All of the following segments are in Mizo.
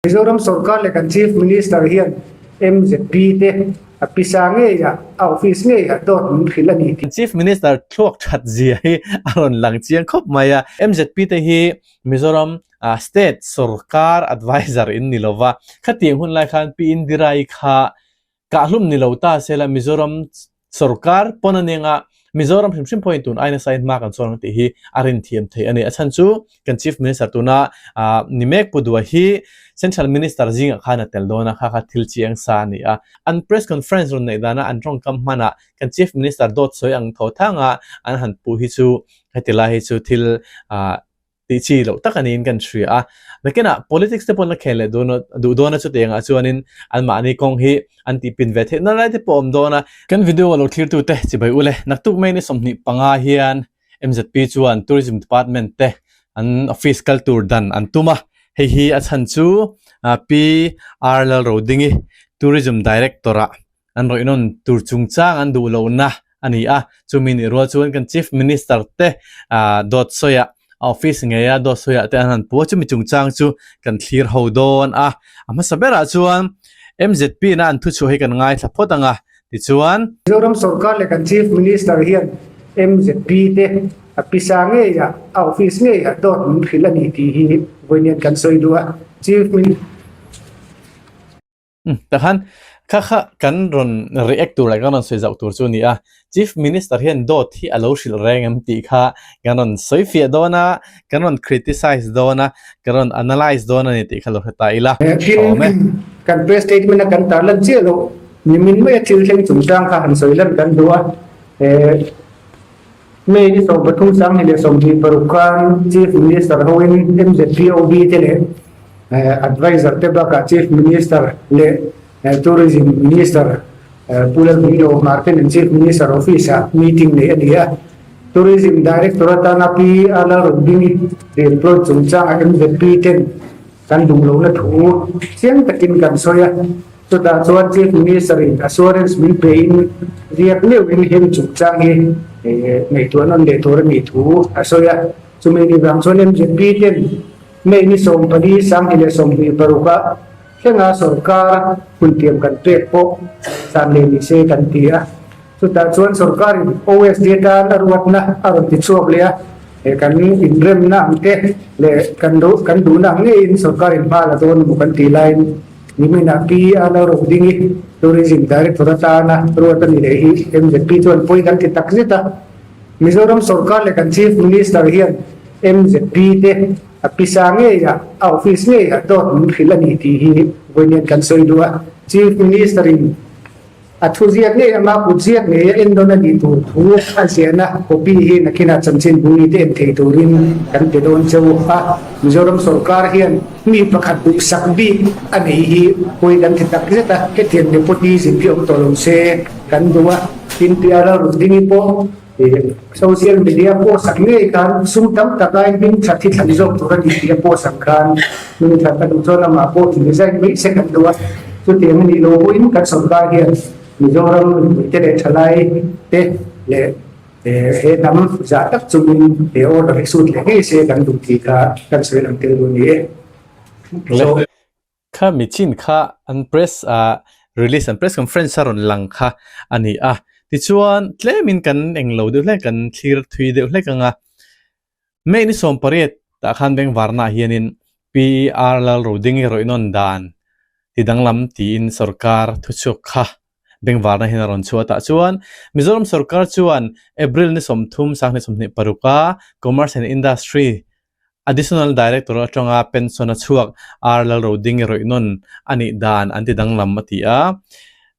Mizoram sorkar leh kan Chief Minister hian MZP te a pisa ngeiah, a office ngeiah dawt min hrilh a ni tih. Chief Minister thluak that zia hi a rawn lang chiang khawp mai a. MZP te hi Mizoram State sorkar adviser in ni lova, khatiang hun lai khan Pi Indira-i kha Kahlum ni lo ta sela Mizoram sorkar pawn a nia Mizoram hrim hrim pawhin tun ai nasa in hma kan sawn ang tih hi a rin thiam theih a ni. A chhan chu kan Chief Minister tuna ni mek Pu Dua hi Central Minister zingah khan a tel dawn a, kha kha thil chiang sa a ni a. An press conference rawn neih dana an tawngkam hmanah kan Chief Minister dawt sawi ang tho thanga an han puh hi chu heti lai hi chu thil tih chi loh tak a niin kan hria a. Nakinah politics te pawh an la khel leh dawn a, duh dawn a chutiangah chuanin anmahni kawng hi an tih pin ve theih na lai te pawh a awm dawn a. Kan video lo thlirtute chibai ule, naktuk mai ni 25 hian MZP chuan Tourism Department te an office kal tur dan an tum a, hei hi a chhan chu Pi R Lalrodingi Tourism Director-ah An rawih nawn tur chungchang an duh lohna a ni a, chumi nih rual chuan kan Chief Minister te dawt sawiah a office ngeia dawt sawiah te an han pu a, chumi chungchang chu kan thlir ho dawn a. A hmasa berah chuan MZP na an thuchhuah hi kan ngaithla phawt ang a, tichuan. Mizoram sorkar leh kan Chief Minister hian MZP te a pisa ngeiah, a office ngeiah dawt min hrilh a ni tih hi vawiin kan sawi duh a, Chief Minister. Takhan kha kha kan rawn react tur leh kan rawn sawi zauh tur chu a ni a, Chief Minister hian dawt hi a lo hrilh reng em tih kha kan rawn sawi fiah dawn a, kan rawn criticize dawn a, kan rawn analyse dawn a ni tih kha lo hre ta ila tha awm e. Kan press statement a kan tarlan chiah loh nimin maia thil thleng chungchang kha han sawi lan kan duh a, May ni 13 2026 khan Chief Minister hoin MZPOB te leh Adviser te bakah Chief Minister leh Tourism Minister Pu Lalhminglo Hmar te nen Chief Minister Office ah meeting neih a ni a. Tourism Director atana Pi Lalrundingi re-employed chungchanga MZP ten kan duh lohna thu chiang takin kan sawi a. Chutah chuan Chief Minister-in assurance min pein riak meuhin heng chungchang hi ngaihtuah nawn leh tur a nih thu a sawi a. Chumi ni vang chuan MZP ten May ni 14, 2026 ah thlenga sorkar huntiam kan pek pawh san leh ni se kan ti a. Chutah chuan sorkarin OSD tan a ruatna a rawn ti chhuak leh a, he kan inremna ang te leh kan duhna ang ngeiin sorkarin hma la dawn emaw kan tih laiin Niminah Pi Anna Rukdingi, Tourism Director atana ruat a ni leh hi MZP chuan pawi kan ti tak zet a. Mizoram sorkar leh kan Chief Minister hian MZP te a pisa ngeiah, a office ngeiah dawt min hrilh a ni tih hi vawiin kan sawi duh a. Chief Minister-in A thu ziak ngei anga kut ziak ngei a en dawn a nih tur thu a ziahna copy hi nakinah chanchin bungni te en thei turin kan pe dawn cheu a. Mizoram sorkar hian mi pakhat duhsak bik a nei hi pawi kan ti tak zet a, hetiang nepotism hi awm tawh lo se kan duh a. Tin, PRL Rundingi pawh social media post ang ngei khan sum tam tak aiin hming that hi thlan zawk tur a ni tih a post ang khan hming that a duh chuan amah pawh in resign mai se kan duh a. Chutiang a nih loh pawhin kan sorkar hian Mizoram mipuite leh thalai te leh he hnam zah tak chungin he order hi sut leh ngei se kan duh tih kha kan sawi lang tel duh a ni e. Kha michin kha an press release an press conference a rawn lang kha a ni a. Tichuan tlemin kan englo deuh hlek kan thlir thui deuh hlek ang a. May ni 18 tah khan Bengvarna ah hianin PR Lalrodingi rawih nawn dan ti danglam tiin sorkar thuchhuak kha Bengvarna hian a rawn chhuah tah chuan Mizoram sorkar chuan April ni 30 2026 a Commerce and Industry Additional Director atanga pension a chhuak R Lalrodingi rawih nawn a nih dan an ti danglam a ti a.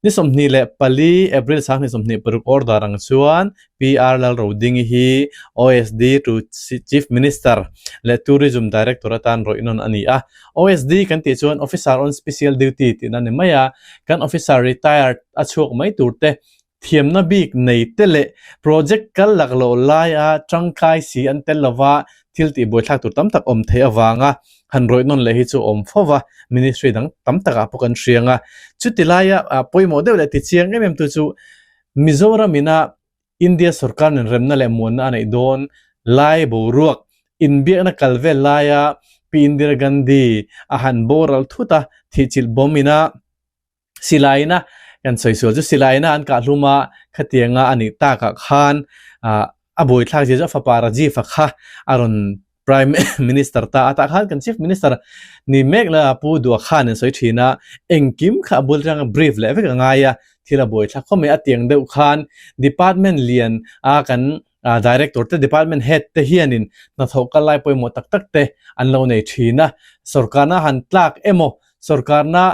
Ni 24 April 2026 order ang chuan PR Lalrodingi hi OSD to Chief Minister leh Tourism Director atan rawih nawn a ni a. OSD kan tih chuan Officer on Special Duty tihna a ni mai a, kan officer retired a chhuak mai tur te thiamna bik nei te leh project kal laklawh laia tangkai si an tel lova thil tih buaithlak tur tam tak awm theih avanga han rawih nawn leh hi chu awm fo va, ministry dang tam takah pawh kan hriang a. Chuti laia pawimawh deuh leh tichiang em em tu chu Mizoram ina India sorkar nen remna leh muanna a neih dawn lai boruak inbiakna kal vel laia Pi Indira Gandhi a han boral thut a, thihchilh bawm ina silaina kan sawi sual chu silaina an kah hlum a, khatianga a nih takah khan ah a buaithlak zia chu a fapa Rajiv a kha a rawn Prime Minister ta a, tah khan kan Chief Minister ni mek la Pu Duha khan an sawi thin a, engkim kha a bul atanga brief leh vek a ngai a, thil a buaithlak khawp mai a tiang deuh khan department lian a kan Director te department head te hianin hnathawh kal lai pawimawh tak tak te an lo nei thin a, sorkarna han tlak emaw sorkarna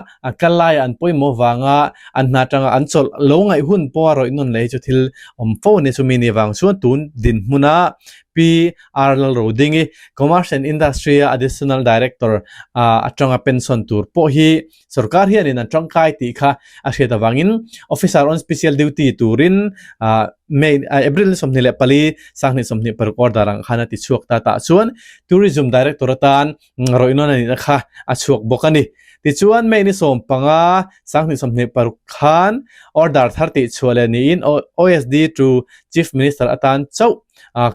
kal laia an pawimawh vanga an hna atanga an chawlh lo ngaih hun pawha rawih nawn leh hi chu thil awm fo a ni. Chumi ni vang chuan tun dinhmuna Pi R Lalrodingi Commerce and Industry a Additional Director atanga pension tur pawh hi Sorkar hianin an tangkai tih kha a hriat avangin Officer on Special Duty turin May, April 24, 2026 order ang khan a ti chhuak ta tah chuan Tourism Director atan rawih nawn a nihna kha a chhuak bawk a ni. Tichuan May ni 15, 2026 khan order thar tih chhuah leh niin OSD to Chief Minister atan chauh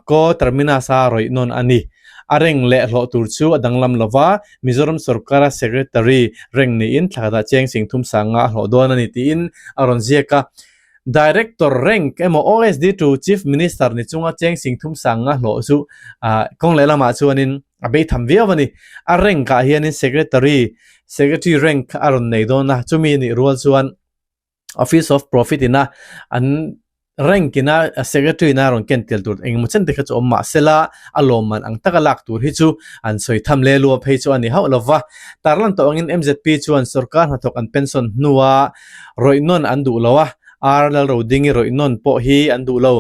Ko Terminus a rawih nawn a ni. A reng leh hlawh tur chu a danglam lova, Mizoram sorkara Secretary reng niin thla khatah cheng sing thum sanga a hlawh dawn a ni tiin a rawn ziak a. Director rank emaw OSD to Chief Minister ni chunga cheng sing thum sanga hlawh chu kawng leh lamah chuanin a bei tham viau a ni. A rank ah hianin Secretary, Secretary rank a rawn nei dawn a, chumi nih rual chuan Office of Profit ina an rank ina secretary ina rawn ken tel tur engemaw chen te kha chu awm mah sela a lawmman ang taka lak tur hi chu an sawi tham le lua phei chu a ni hauh lova. Tarlan tawh angin MZP chuan sorkar hnathawk an pension hnua rawih nawn an duh lo a, R Lalrodingi rawih nawn pawh hi an duh lo.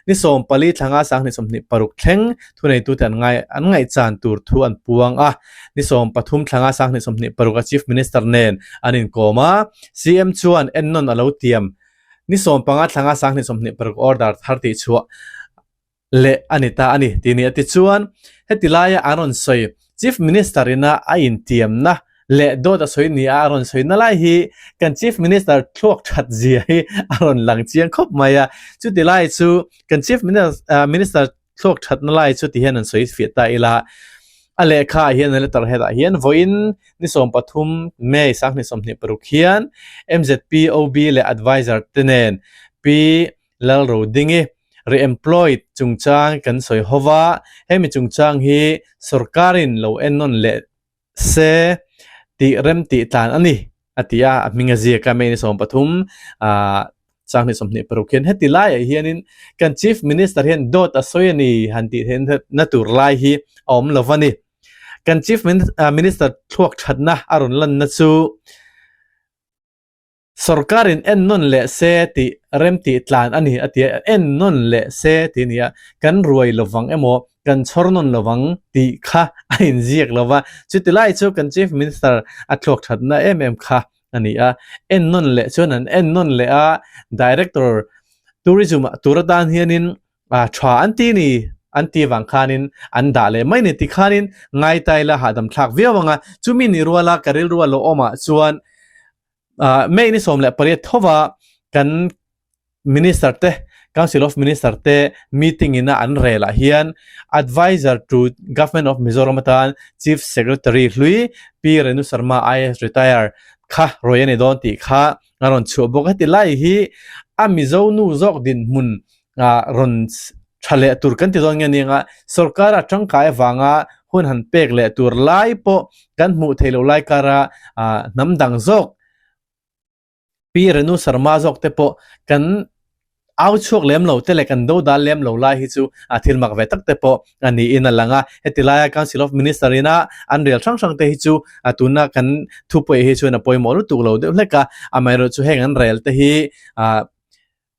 Ni 14 thlanga 2026 thleng thuneitute an ngai an ngaihchan tur thu an puang a. Ni 13 thlanga 2026 a Chief Minister nen an inkawm a, CM chuan ennawn a lo tiam. Ni 15 thlanga 2026 order thar tih chhuah leh a ni ta a ni tih ni a ti chuan heti laia an rawn sawi Chief Minister ina a intiamna leh dawt a sawi ni a a rawn sawi na lai hi kan Chief Minister thluak that zia hi a rawn lang chiang khawp mai a. Chuti lai chu kan Chief Minister Thluak thatna lai chu ti hian an sawi fiah ta ila, a lehkha ah hian a letter head ah hian vawiin ni 13 May 2026 hian MZP OB leh Advisor te nen Pi Lalrodingi re-employed chungchang kan sawi ho va, hemi chungchang hi sorkarin lo ennawn leh se tih rem tih tlan a ni a ti a, a hming a ziak a, May ni 13 ah 2026 hian heti laiah hianin kan Chief Minister hian dawt a sawi a ni han tih theih na tur lai hi a awm lo va ni. Kan Chief Minister thluak thatna a rawn lanna chu Sorkarin ennawn leh se tih remtih tlan a ni a ti a, ennawn leh se tih a ni a, kan ruai lovang emaw, kan chhawr nawn lovang tih kha a inziak lo va, chuti lai chu kan Chief Minister a thluak thatna em em kha a ni a, ennawn leh chuan an ennawn leh a, Director Tourism ah tur atan hianin A tha an ti ni, an ti vang khanin an dah leh mai ni ti khanin ngaitai la hahdam thlak viau ang a, chumi ni ruala ka rilru a lo awmah chuan May ni 18 thova kan Minister te, Council of Minister te meeting ina an rel ah hian Adviser to Government of Mizoram atan Chief Secretary hlui Pi Renu Sharma IAS Retire kha rawi a ni dawn tih kha a rawn chhuah bawk. Heti lai hi a Mizo nu zawk dinhmun rawn tha leh tur kan ti dawn nge nia sorkar a tangkai avanga hun han pek leh tur lai pawh kan hmuh theih loh lai kara hnam dang zawk Pi Renu Sharma zawk te pawh kan au chhuak lem lo te leh kan do dal lem lo lai hi chu a thil mak ve tak te pawh a niin a lang a. Heti laia Council of Minister ina an rel hrang hrang te hi chu a tuna kan thupawi hi chuan a pawimawh lutuk lo deuh hlek a, amaherawhchu heng an rel te hi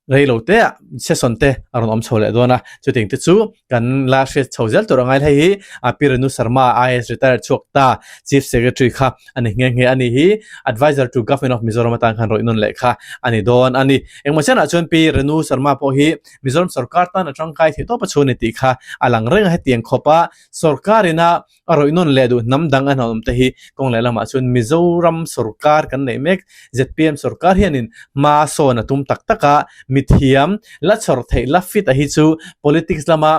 Rei lo te ah session te a rawn awm chho leh dawn a, chuting te chu kan la hriat chho zel tur a ngai. Hei hi Pi Renu Sharma IAS retired chhuak ta Chief Secretary kha a ni nghe nghe a ni hi. Adviser to Government of Mizoram atan khan rawih nawn leh kha a ni dawn a ni. Engmaw chianah chuan Pi Renu Sharma pawh hi Mizoram sorkar tan a tangkai theih tawp a chhun a ni tih kha a lang reng a, hetiang khawpa sorkarin a A rawih nawn leh duh hnam dang a hnawm te hi kawng leh lamah chuan Mizoram sorkar kan neih mek. Zpm sorkar hianin hma sawn a tum tak tak a, Mithiam la chhawr theih la fit a hi chu politics lama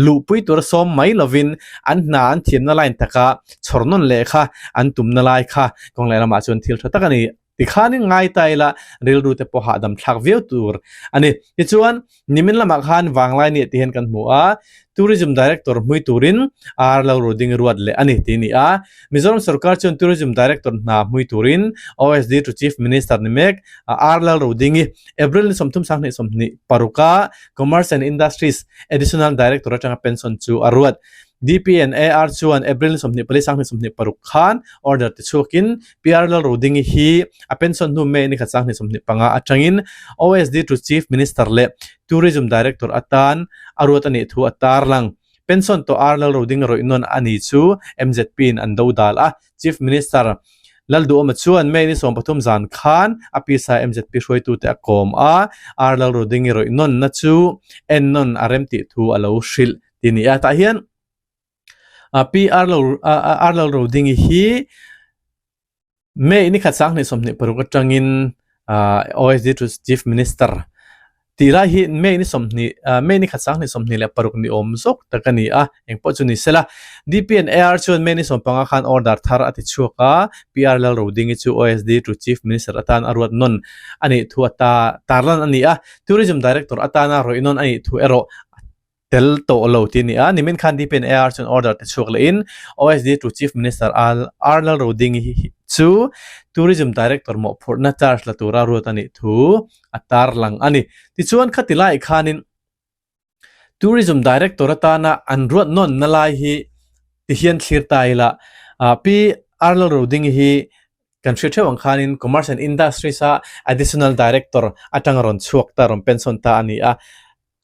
luhpui tura sawm mai lovin an hna an thiamna line taka chhawr nawn leh kha an tumna lai kha kawng leh lamah chuan thil tha tak a ni. Tikhanin ngai ta ila rilru te pawh hahdam thlak viau tur a ni. Tichuan, nimin lamah khan Vanglai ni tih hian kan hmu a, Tourism Director hmui turin ar lo ru ding ruat leh a ni tih a ni a. Mizoram sorkar chuan Tourism Director hna hmui turin OSD to Chief Minister ni mek ar lo ru ding i April ni 30 sanghnih 26 a Commerce and Industries Additional Director atanga pension chu a ruat. DP and AR chuan April ni 24 sanghnih 26 khan order ti chhuakin PR Lalrodingi hi a pension hnu May ni khat sanghnih 25 atangin OSD to Chief Minister leh Tourism Director atan a ruat a nih thu a tarlang. Pension tawh R Lalrodinga rawih nawn a ni chu MZP in an do dal a, Chief Minister Lalduhawma chuan May ni 13 zan khan a pisa MZP hruaitute a kawm a, R Lalrodingi rawih nawnna chu en nawn a rem tih thu a lo hrilh ti ni a. Tah hian Pi R Lalrodingi hi May ni khat 20 26 atangin OSD to Chief Minister tih lai hi May ni 20 May ni khat 20 26 ni awm zawk tak a ni a, engpawh chu ni sela. DP and AR chuan May ni 15 khan order thar a ti chhuak a, PR Lalrodingi chu OSD to Chief Minister atan a ruat nawn a nih thu a tarlan a ni a, Tourism Director atana rawih nawn a nih thu erawh tel tawh lo tih a ni a, nimin khan DPN AR chuan order ti chhuak lehin OSD to Chief Minister R Lalrodingi chu Tourism Director mawhphurhna charge la tura ruat a nih thu a tarlang a ni. Tichuan khati laiah khanin Tourism Director atana an ruat nawnna lai hi tihian thlir ta ila Pi R Lalrodingi hi kan hria theuh ang khanin Commerce and Industries a Additional Director atanga rawn chhuak ta rawn pension ta a ni a.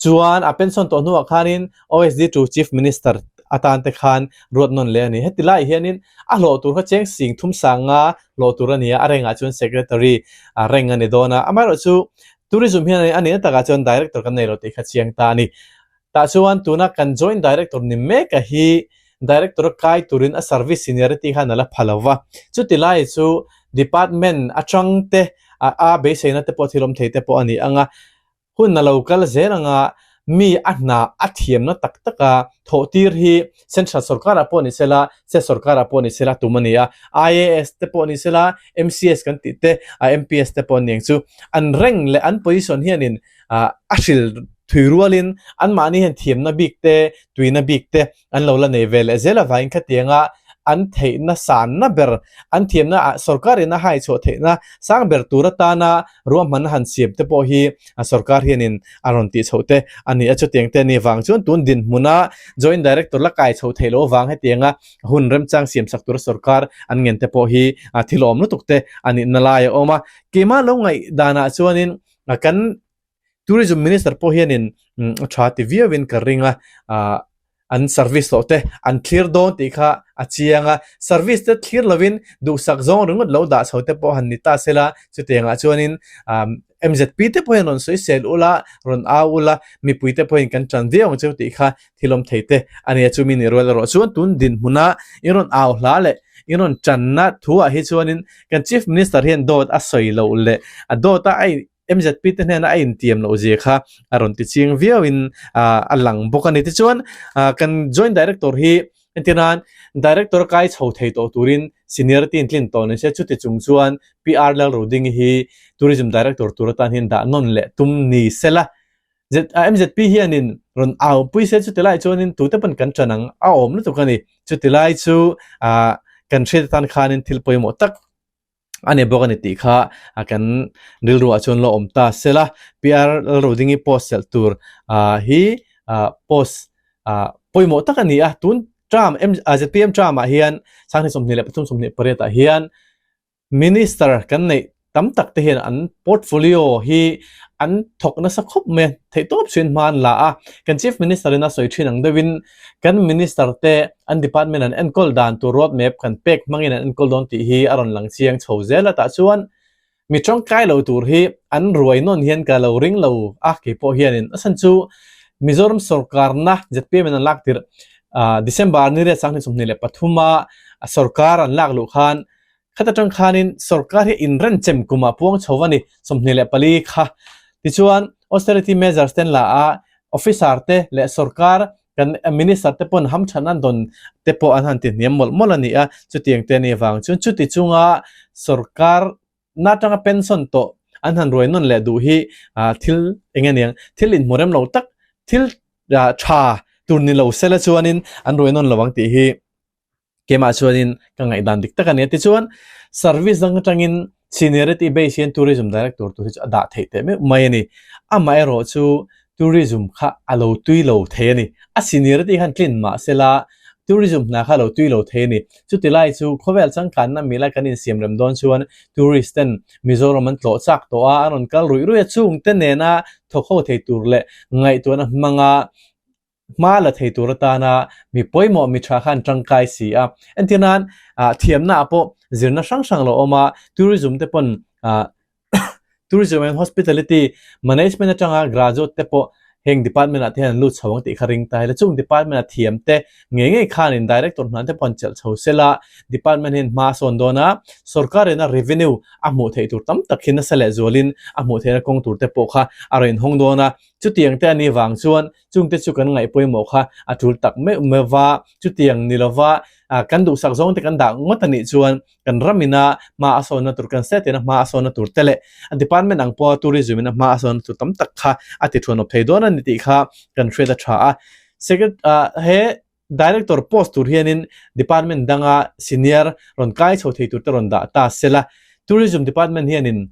Chuan a pension tawh hnuah khanin OSD to Chief Minister atan te khan ruat nawn leh a ni. Heti laiah hianin a hlawh tur kha cheng sing thum sanga hlawh tur a ni a, a rengah chuan Secretary a reng a ni dawn a. Amaherawhchu Tourism hian a nihna takah chuan Director kan nei lo tih kha chiang ta a ni. Tah chuan tuna kan Joint Director ni meka hi Director a kai turin a service seniority khan a la pha lo va. Chuti lai chu Department atang te a beiseina te pawh thil awm thei te pawh a ni ang a. Hun a lo kal zel anga mi a hna a thiamna tak taka thawh tir hi Central sorkarah pawh ni sela, State sorkarah pawh ni sela tum a ni a. IAS te pawh ni sela, MCS kan tih te, MPS te pawh an ni ang chu. An rank leh an position hianin a hril thui rualin anmahni hian thiamna bik te, tuina bik te an lo la nei ve leh zel avangin khatianga an theihna sanna ber, an thiamna ah sorkarin a hai chhuah theihna sang ber tur atana ruahmanna han siam te pawh hi sorkar hianin a rawn tih chhoh te a ni a. Chutiang te a ni vang chuan tun dinhmuna Joint Director la kai chho theih loh avang hetianga hun remchang siam sak tura sorkar an ngen te pawh hi thil awm lutuk te a nihna lai a awm a. Keimah lo ngaih danah chuanin kan Tourism Minister pawh hianin a tha ti viauin ka ring a, ah an service tawh te an thlir dawn tih kha a chiang a, service te thlir lovin duhsak zawng ringawt lo dah chho te pawh han ni ta sela, chutiangah chuanin ah MZP te pawh hian rawn sawisel ula, rawn au ula, mipui te pawhin kan tan viau ang cheu tih kha thil awm thei te a ni a, chumi ni rual erawh chuan tun dinhmuna in rawn au hla leh in rawn tanna thuah hi chuanin kan Chief Minister hian dawt a sawi loh leh a dawt a a MZP te hnena a intiam loh zia kha a rawn ti chiang viauin a lang bawk a ni. Tichuan kan Joint Director hi entir nan Director kai chho thei tawh turin seniority in tlin tawh ni se chuti chung chuan PR Lalrodingi hi Tourism Director tur atan hian dah nawn leh tum ni sela. MZP hianin rawn au pui se chuti lai chuanin tute pawn kan ṭan ang a awm lutuk a ni. Chuti lai chu kan hriat atan khanin thil pawimawh tak a ni bawk a ni tih kha kan rilru ah chuan la awm ta sela PR Lalrodingi post selh tur hi post pawimawh tak a ni a tun term ZPM term ah hian sanghnih 23 28 ah hian minister kan neih tam tak te hian an portfolio hi an thawk nasa khawp mai a theihtawp chuan hma an la a kan chief minister in a sawi thin ang deuhin Kan Minister te an department an enkawl dan tur road map kan pek hmangin an enkawl dawn tih hi a rawn lang chiang chho zel a, tah chuan mi tangkai lo tur hi an ruai nawn hian ka lo ring lo a kei pawh hianin a chhan chu Mizoram sorkarna zpm in an lak tirh December ni riat 2023 a sorkar an lak luh khan Khat atang khanin sorkar hi inrenchem kumah puang chho a ni, 24 kha. Tichuan, austerity measures ten la a, officer te leh sorkar kan minister te pawn hamthan an dawn te pawh an han ti hniam mawlh mawlh a ni a, chutiang te a nih avang chuan chuti chunga sorkar na atanga pension tawh an han ruai nawn leh duh hi thil eng aniang thil inhmu rem lo tak thil tha tur ni lo sela chuanin an ruai nawn lo ang tih hi Keimah chuanin ka ngaihdan dik tak a ni a. Tichuan, service dang atangin seniority base hian tourism director tur hi chu a dah theih teh meuh mai a ni. Amaherawh chu tourism kha a lo tui lo thei a ni. A seniority khan tlin mah sela tourism hna kha a lo tui lo thei a ni. Chuti lai chu khawvel changkanna mila kan insiam rem dawn chuan tourist ten Mizoram an tlawh chak tawh a, an rawn kal ruih ruih a, chungte nena thawk ho thei tur leh ngaihtuahna hmanga Hma la thei tur atana mi pawimawh mi tha khan tangkai si a. Entir nan thiamna ah pawh zirna hrang hrang lo awm a, tourism te pawn tourism and hospitality management atanga graduate te pawh heng department ah te hian an lut chho ang tih kha ring ta ila. Chung department a thiam te ngei ngei khanin director hna te pawh an chelh chho sela, department hian hma a sawn dawn a, sorkar ina revenue a hmuh theih tur tam tak hi nasa leh zualin a hmuh theihna kawng tur te pawh kha a rawn inhawng dawn a. Chutiang te a nih vang chuan chungte chu kan ngaih pawimawh kha a tul tak meuh meuh va, chutiang ni lova kan duhsak zawng te kan dah ngawt a nih chuan kan ram ina hma a sawnna tur, kan state ina hma a sawnna tur te leh a department ang pawha tourism ina hma a sawnna tur tam tak kha a ti thuanawp thei dawn a ni tih kha kan hriat a tha a. He Director post tur hianin department danga senior rawn kai chho thei tur te rawn dah ta sela, tourism department hianin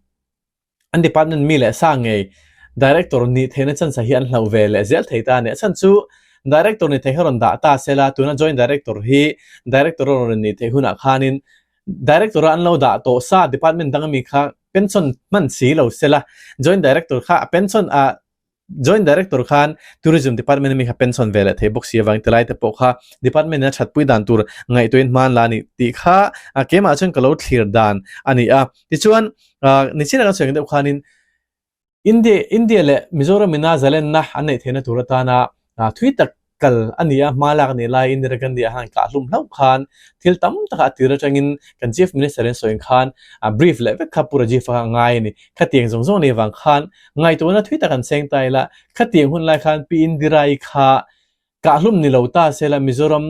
An department mi leh sa ngei Director nih theihna chance hi an hlauh ve leh zel thei ta a ni. A chhan chu Director ni thei hi rawn dah ta se la, tuna Joint Director hi Director a rawn nih theih hunah khanin Director a an lo dah tawh sa department dang ami kha pension hman si lo se la, Joint Director kha a pension a Joint Director khan Tourism Department ami kha pension ve leh thei bawk si avangin tilai te pawh kha Department in a thatpui dan tur ngaihtuahin hman la a ni tih kha keimah chuan ka lo thlir dan a ni a. Tichuan nichina kan sawi ang deuh khanin India India leh Mizoram ina zalenna an neih theihna tur atana thui tak kal a ni a, hma lak a nih laiin Indira Gandhi a han kah hlum hlauh khan thil tam takah a tir atangin kan Chief Minister in sawi ang khan a brief leh vek kha Pu Rajiv a ngai a ni. Khatiang zawng zawng nei vang khan ngaihtuahna thui tak an seng ta ila, khatiang hun lai khan Pi Indira-i kha kah hlum ni lo ta sela Mizoram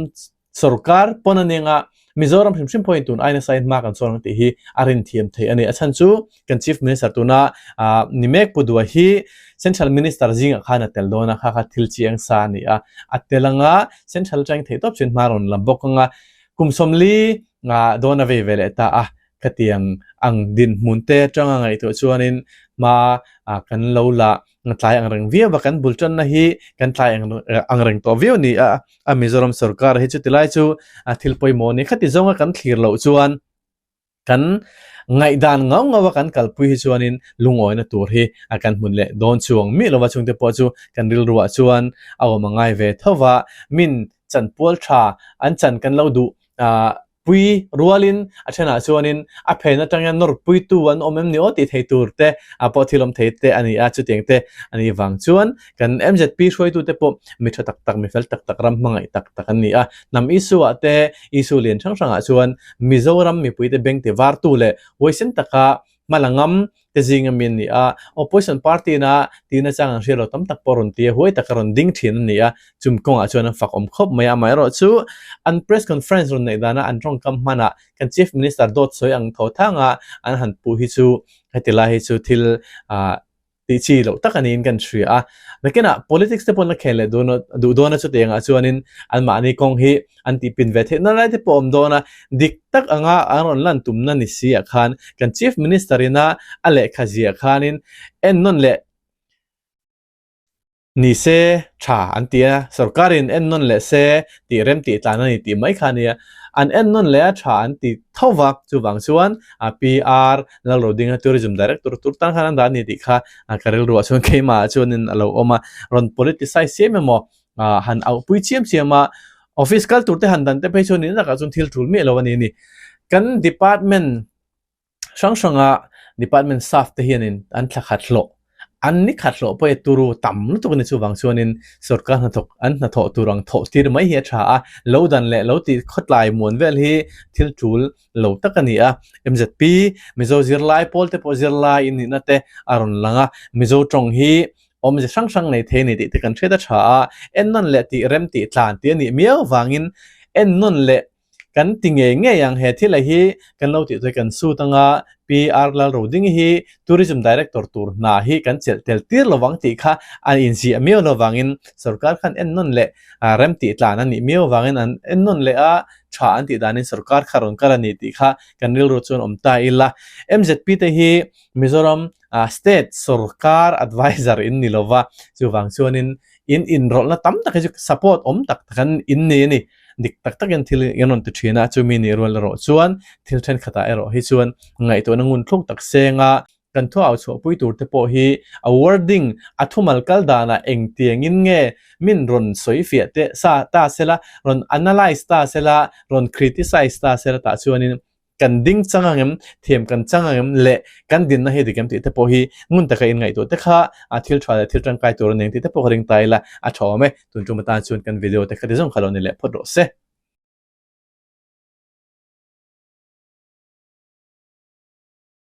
Sorkar pawn a nia Mizoram hrim hrim pawhin tun ai nasa in hma kan sawn ang tih hi a rin thiam theih a ni. A chhan chu kan Chief Minister tuna ni mek Pu Dua hi Central Minister zingah khan a tel dawn a, kha kha thil chiang sa a ni a. A tel anga Central atangin theih tawp chuan hma rawn la bawk anga kum 40 dawn a vei ve leh ta a. Khatiang ang dinhmun te atanga ngaihtuah chuanin hma kan lo la tlai ang reng viau a, kan bul tanna hi kan tlai ang reng tawh viau a ni a, a Mizoram sorkar hi chuti lai chu a thil pawimawh a ni. Khati zawnga kan thlir loh chuan kan ngaihdan ngau ngau a kan kalpui hi chuanin lungawina tur hi a kan hmun leh dawn chuang miah lova chungte pawh chu kan rilruah chuan a awm a ngai ve tho va, min chanpual tha an chan kan lo duh Pui rualin a thenah chuanin a phen atang hian nawr puitu an awm em ni aw tih thei tur te a pawh thil awm thei te a ni a, chutiang te a nih vang chuan kan MZP hruaitute pawh mi tha tak tak, mi fel tak tak, ram hmangaih tak tak an ni a. Hnam issue ah te, issue lian hrang hrangah chuan Mizoram mipuite beng ti vartu leh huaisen taka hma la ngam te zing ami an ni a, opposition party ina tihna chang an hria lo tam tak pawh rawn ti a, huai taka rawn ding thin an ni a, chum kawngah chuan an fak awm khawp mai a, amaherawh chu an press conference rawn neih dana an tawngkam hmanah kan chief minister dawt sawi ang tho thanga an han puh hi chu heti lai hi chu thil ah tih chi loh tak a niin kan hria a, nakinah politics te pawh an la khel leh dawn a duh dawn a chutiangah chuanin anmahni kawng hi An tih pin ve theihna lai te pawh awm dawn a, dik tak anga an rawn lan tumna ni si ah khan kan Chief Minister ina a lehkha ziah khanin ennawn leh ni se tha an ti a, sorkarin ennawn leh se tih rem tih tlan a ni tih mai kha a nia, an ennawn leh a tha an ti tho va, chuvang chuan PR Lalrodinga Tourism Director tur tan khan an dah a ni tih kha ka rilruah chuan keimah ah chuanin a lo awm a, rawn politicize siam emaw han auh pui chiam chiam a, office kal tur te han dan te phei chuan in lakah chuan thil tul miah lo a ni a ni. Kan department hrang hranga department staff te hianin an thla khat hlawh. An ni khat hlawh pawh e turu tam lutuk a ni chuvang chuanin sorkar hnathawk an hnathawh tur ang thawh tir mai hi a tha a, lo dan leh lo tih khawtlai muan vel hi thil tul lo tak a ni a. MZP, Mizo zirlai pawl te pawh zirlai in nihna te a rawn lang a, Mizo tawng hi awmze hrang hrang nei thei a ni tih te kan hriat a tha a, ennawn leh tih rem tih tlan tih a nih miau vangin ennawn leh Kan ti ngei ngei ang he thil a hi kan lo tih chuan kan sut anga PR Lalrodingi hi Tourism Director tur hna hi kan chelh tel tir lovang tih kha an inziah miau lovangin sorkar khan ennawn leh rem tih tlan a nih miau avangin an ennawn leh a tha an tih danin sorkar kha rawn kal a ni tih kha kan rilru chuan awm ta ila. MZP te hi Mizoram State sorkar advisor in ni lova chuvang chuanin in inrawlhna tam tak hi chu support awm tak tak an in nei a ni. Dik tak takin thil in rawn ti thin a, chumi nih rual erawh chuan thil thenkhatah erawh hi chuan ngaihtuahna ngun thluk tak seng a, kan thu au chhuahpui tur te pawh hi a wording, a thumal kal danah engtiangin nge min rawn sawi fiah teh sa ta sela, rawn analyse ta sela, rawn criticise ta sela tah chuanin kan ding chang ang em, thiam kan chang ang em leh kan dinna hi dik em tih te pawh hi ngun taka inngaihtuah te kha a thil tha leh thil tangkai tur a ni ang tih te pawh ka ring ta ila a tha awm e. Tun tum atan chuan kan video te kha ti zawng kha lo ni leh phawt rawh se.